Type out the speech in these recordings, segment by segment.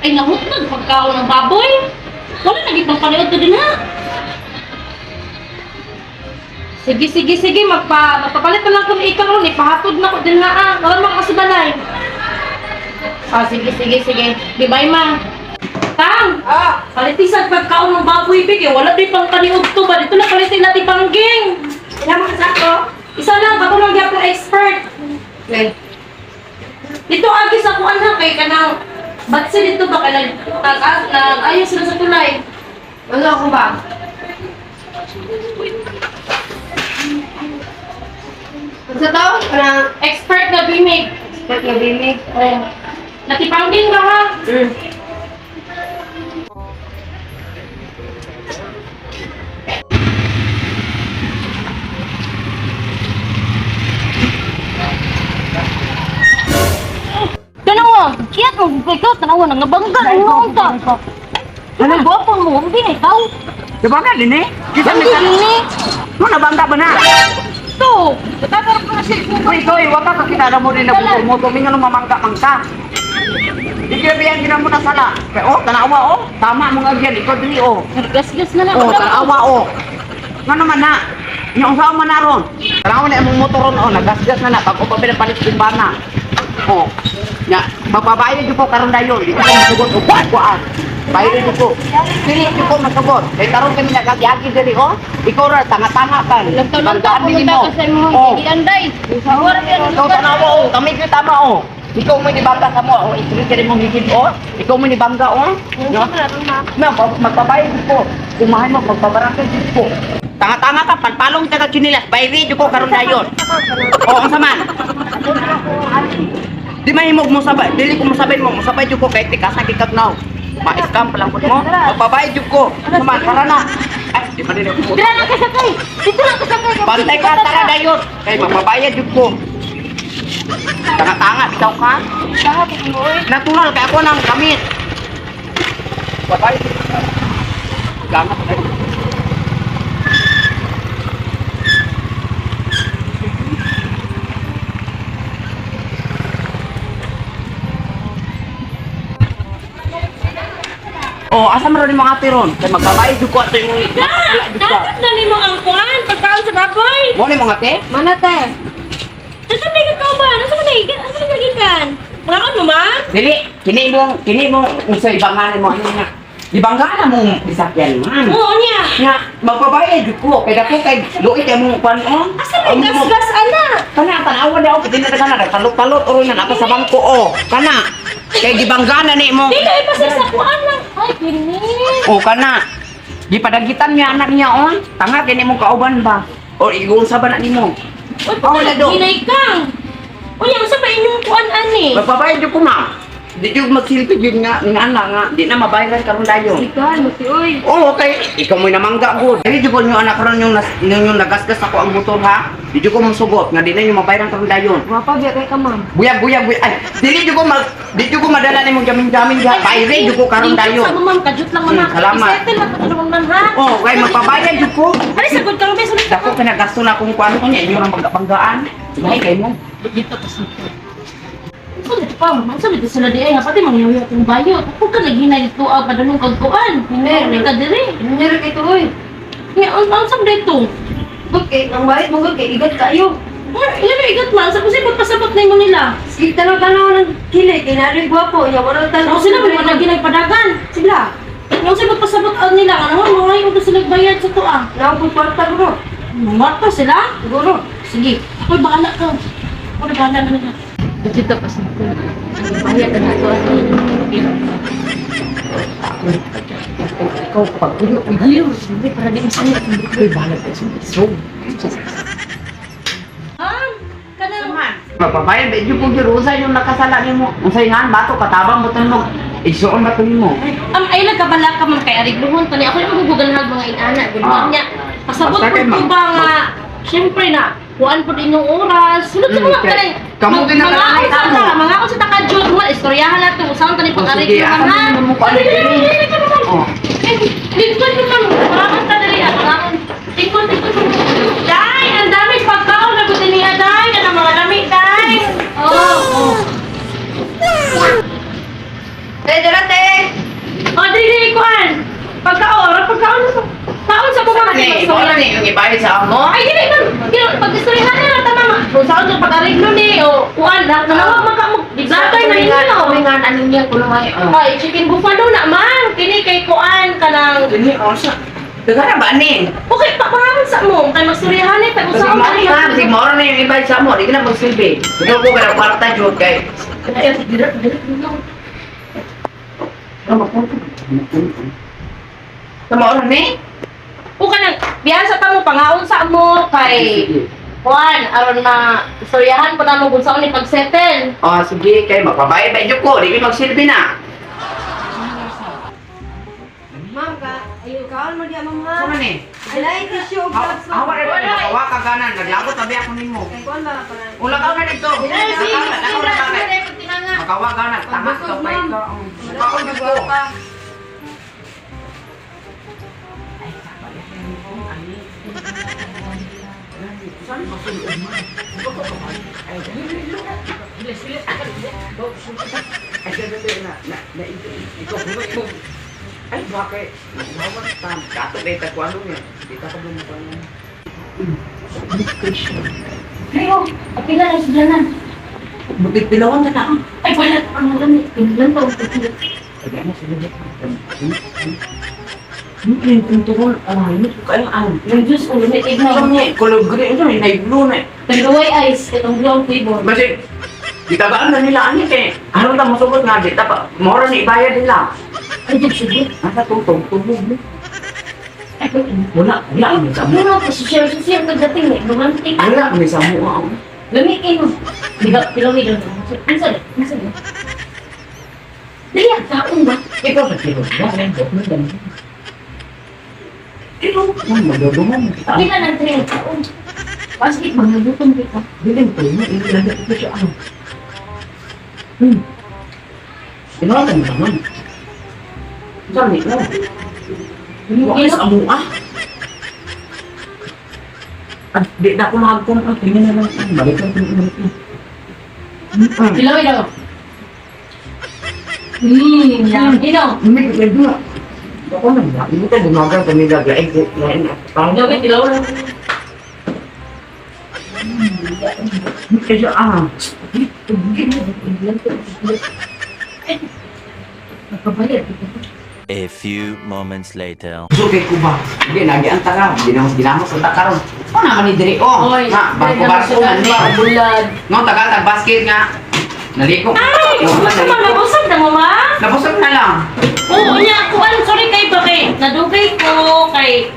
Ay, nahutnag pagkaon ng baboy. Wala na gid paniod to din ha. Sige, sige, sige, magpapalit pa lang kung ikaw ron, ipahatod na ko din ha. Ah. Wala mo kasi balay. Ah, sige, sige, sige. Di bye, ma. Tang! Ah! Palitisan pagkaon ng baboy big eh. Wala di pang kaniod to ba? Dito na palitin natin pangging. Ilan mo kasako? Isa lang, katulong gyapon expert. Okay. Dito agi sa kuan ha kay kanang batsi dito ba kay nag nag nag ayos sila sa tulay. Ano ako ba? Ano sa to? Parang Expert na bimig. expert na bimig. Oh. Natipangging ba ha? Mm. Tanawa, kiyat mo ikaw tanawa nang nabangga ang ka. Ano gwapo mo, hindi na ikaw. Diba ka din eh? Kita Hindi ni ni. Mo nabangga ba na? To. Tatarap ko na siya. Uy, ikaw eh, waka ka kita mo rin na mo to mingan mamangga mangka. Di kaya biyan gina mo na sala. Kaya oh, tanawa oh. Tama mo nga diyan, ikaw dili oh. Gas-gas na lang. Oh, tanawa oh. Nga naman na. Nya unsa man na ron? Tanawa na imong motor ron oh, nagasgas na na pag upa pinapalit kumbana. Oh. Nya, magbabayad jud ko karon dayon. Di ko masugot og kuan. Bayad jud ko. Dili jud ko masugot. Kay karon kami nagagiagi diri oh. Ikaw ra tanga-tanga kan. Lagtaw-lagtaw Banggaan nimo. ko sa imong Oh. gianday. Ikaw tanawa oh, kami gyud tama oh. Ikaw mo ni bangga sa mo, oh, ituloy ka rin mong higid oh. Ikaw mo ni bangga oh. No? Na, magbabayad jud ko. Kumahan mo, magbabarangay jud ko. Tanga-tanga ka, palpalong taga chinilas, bayri jud ko karon dayon. Oh, unsa man? Di mahimog mo sabay, dili ko mosabay mo, mosabay jud ko kahit tikasa kikag now. Ma-scam pa lang pud mo. Magbabayad jud ko. Unsa man, tara na. Ay, di pa din ako. Dira lang kasakay. Dito lang kasakay. Bantay ka, tara dayon. Kay magbabayad jud ko. Tanga-tanga, bitaw ka. Natural, kay ako nang gamit. Babayad. Gamit na. Oh, asa man ron imong ate ron? Kay magbabayad jud ko ato imong wala jud ka. Dapat na nimo ang kuan pagkaon sa baboy. Mo ni mong ate? Mana te? Nasa may ka ba? Nasa man ka? Asa man gikan? Mangaon mo ma? Dili, kini mo unsa ibanganan mo ano nga. Ibangganan mo bisakyan man. Oo niya. Nga, magbabayad jud ko. Kay dako kay luoy kay mong kuan on. Asa may gas-gas ana? Kana tanawa daw pwede na kana nagtalot-talot oro na ako sa bangko oh. Kana kay gibangganan ni mo. Dili ay pasig sa kuan lang. Ay kini. Oh kana. Gipadagitan niya anak niya on. Tanga kini mong kauban ba? O igun sa ba na nimo? Uy, Oh, wala do. Hinay kang. Uy, ang sa pa inyong kuan ani? Magbabayad jud ko ma. Di jud magsilbi jud nga nga ana nga di na mabayaran karon dayon. Ikaw, mo si Uy. Oo, kay ikaw mo'y namangga gud. Dili jud ko nyo anak ron yung yung nagasgas ako ang motor ha. Di jud ko mangsugot nga di na yung mabayaran karon dayon. Mapa biya kay ka ma'am. Buyag buyag buyag. Ay, dili jud ko mag di jud ko madala nimong jamin-jamin diha. Bayre jud ko karon dayon. Sa ma'am, kajut lang mama. Salamat. Isettle lang ko ma'am ha. Oh, kay magpabayad jud ko. Ay, sagot kang beso. Dako ka nagasto na akong kuan ko niya inyo rang bangga-banggaan. Lahi kay mo. Dito pa sa Sulit pa, man. Sulit sila di ay nga pati mangyaw akong bayot. Huwag ka naghinay dito ah, padunong kag kuan. Hinay ka diri. Nangyari kay to Uy. Nga ang ang sa dito. Okay, ang bayad mo gud kay igat kayo. Ilan na igat man sa kasi pagpasabot na imo nila. Sige, tanaw-tanaw ng kili kay naroy gwapo nya wala tanaw. Ang sila may mga ginagpadagan. Sila. Ang sila pagpasabot ang nila ano mga yung sila bayad sa to ah. Naong pud kwarta bro. Marto sila. Siguro. Sige, ako'y bahala ka. Ako'y bahala na nila. Dito pa sa Bayad na ako. Ikaw pag uyo Ayaw, hindi para di masaya. uy bahala ka sa isog. Ma'am, kanang Magpabayad ba jud ko jud usay yung nakasala nimo. Unsay nga bato katabang mo mo. Igsuon ba to nimo? Ay lang kabala ka man kay arigluhon tani ako yung maguguganhag mga inana gud Ah. niya. Pasabot Basta ko kay ko ma'am. ba nga syempre na kuan pud inyong oras. Sulod sa Mm, mga kay- kanang kamo ginakalangit mga mo. ta, mga ako sa takadjud mo istoryahan na to usaon tani Oh, pag sige, arigluhon ako ha. naman mo kuan Dili, dili. dili, dili, dili, dili. Oh. Eh, Lingkod mo man, maramon ta diri ah, maramon. Tingkod, tingkod. Day, ang dami pagkaon na gud niya day, kanang mga lami day. Oh, oh. Te, dara te. O, dili, dili, kuan. Pagkaon, ora pagkaon. Taon sa buka Ni, ikaw na ni yung ibayad sa amo. Ay, dili man. Dili, pag-istoryahan na lang tama. Kung saan yung pag-ariglo ni, o kuan, nanawag man ka mo. Biglatay na ninyo. Nga ano niya kuno may. Ay, chicken buffalo na man. Kini kay kuan kanang Dili oh sa. Daghan ba ni? Okay, papangaman sa mo. Kay magstoryahan eh. Kay Kasi usaon mo na, si Moro na yung ibayad sa amo, di ka na magsilbi. Ikaw ko ka kwarta jud kay. Sa Moro ni? O kanang biyan sa tamo pangaon sa mo kay kuan aron ma istoryahan po namo kung saan ni pagsettle. Oh, sige kay magpabayad ba jud ko, di ka magsilbi na. Ma'am ka, ayun kaon mo diya ma'am ha. Sa man ni? Alay tissue og gloves ma'am. Awa ra ba ka ganan, naglagot tabi ako nimo. Kay kuan ba pa. Ula ka na dito. Lakaw na ka. Makawa ka na, tama ka pa ikaw. Kaon jud ko. Ay, bakit? Kato ba ito? Kuano niya? Dito ka bumukuan. Ayo, apila lang sila na. Bukit pilawan na na. Ay, wala. Ang dami. Pinulan pa. Yung juice, ulo na ignaw. Kulog green ito, blue na. Pero ice, itong blue ang flavor. Kasi, gitagaan na nila ani kay. Aron ta mosugot nga di ta pa. Moro ni ibayad nila. Ay, dyan, sige. Asa tutong tubog mo. Ay, Wala, wala mi sa mo. Ano, social, social pagdating eh. Romantic. Wala mi sa mo. Ah. Lamiin mo. Di ba, pilawin lang. Ano sa Ano sa Dali, ang taon ba? Ikaw sa kilo. Wala mo dami. Kilo, mo madodumon kita. Pila ng three ang taon. Basket, mga gutom kita. Bilin ko mo, ilagay ko siya ano. Tinawagan mo naman. Saan ni mo? Wala sa amo ah. At di na ako mahagpon. Ah, tingin na lang. Balik lang, tingin na lang. Pilawin lang. Ino. Medyo. Ako na ba? Hindi ka gumagal kami laglain ko. Lain na. Parang Lawin, tilaw lang. Kasi ah. Magpabayad. A few moments later. So kay kuba. Hindi nagi ang tara. Ginamos ginamos ang takaron. O naman ni diri oh. Oy, Ma, barko barko man ni. Bulad. Ngo tagal tag basket nga. Naliko. Ay, gusto mo nabusog na mo, ma? Nabusog na lang. Oo, niya, kuan, sorry kay ba kay nadugay ko kay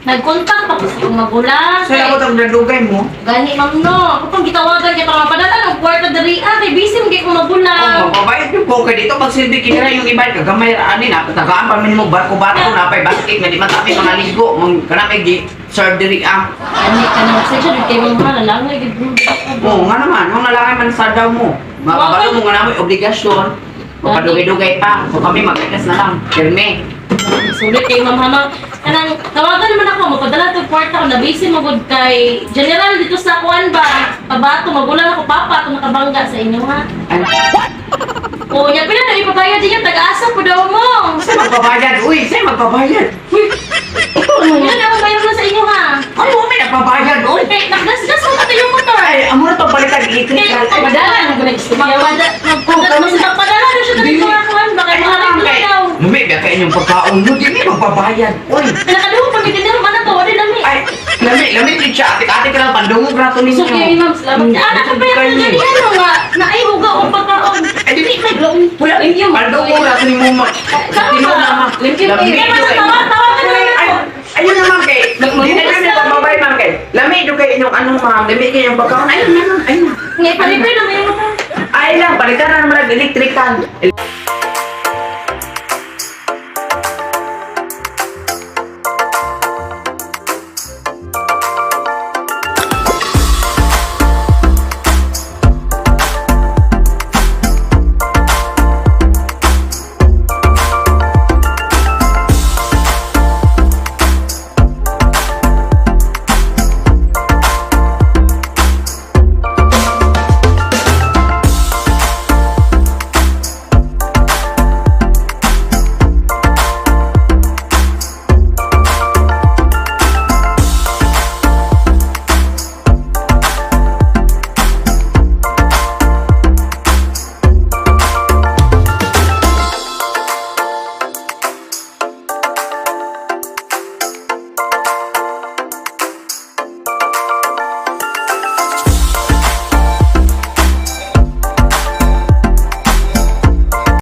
nagkontak pa ko sa iyong magulang. Sa ako tag nadugay mo. Gani ma'am no, ako pang gitawagan kay para mapadala ng kwarta diri ah, kay busy man kay ko magulang. Oh, mababayad yung ko kay dito pagsilbi kinira yung iba kagamay ra ani na tagaan pa minimo barko barko na pay basket nga di man tapi mga ligo mong kana may gi serve diri ah. Ani ka na magsensya dito kay ma'am ha, nalangoy gid bro. Oo nga naman, mo nalangay man sa daw mo. Makabalo mo nga namoy obligasyon. Mapadugay-dugay pa. So kami magkikas na lang. Pirme. Sulit kay ma'am ha, ma'am. Kanang tawagan naman ako mapadala tog kwarta ko na busy magud kay general dito sa kuan ba. Pabato magulang ako papa ako nakabangga sa inyo ha. Ay, Oo, nya pila na ipabayad din yung tag-asa po daw mo. sa'yo magpabayad. Uy, sa'yo magpabayad. Pila na ang bayad na sa inyo ha. Ano mo may nagpabayad? Uy. Eh, naggasgas mo pati yung motor. Ay, amo na to balikan electric. Kay padala na gud Magpadala na siya dito nga kuan baka maharap na daw. Lumi, ba kayo inyong pagkaon mo? Di may magpabayad. Uy. Pinakaduho pa mi dinero man to, wala lami. Ay, lami, lami din siya. Ate-ate ka lang, pandungog na to ninyo. So kay ma'am, salamat. Ana ka pa yung gani ano nga na ay huga og pagkaon. Ay, di, may glow. Wala, pandungog na to ni mo. Tinuod na, ma'am. Thank you. Lami, Kaya kay. tawa-tawa na lang Ay, ako. ayun na ma'am kay. Di na kami pagbabay ma'am kay. Lami do kay inyong ano ma'am. Lami kay inyong pagkaon. Ayun na ma'am, ayun na. Ngay palibre na may motor. Ay lang, palitan na naman ang electrical.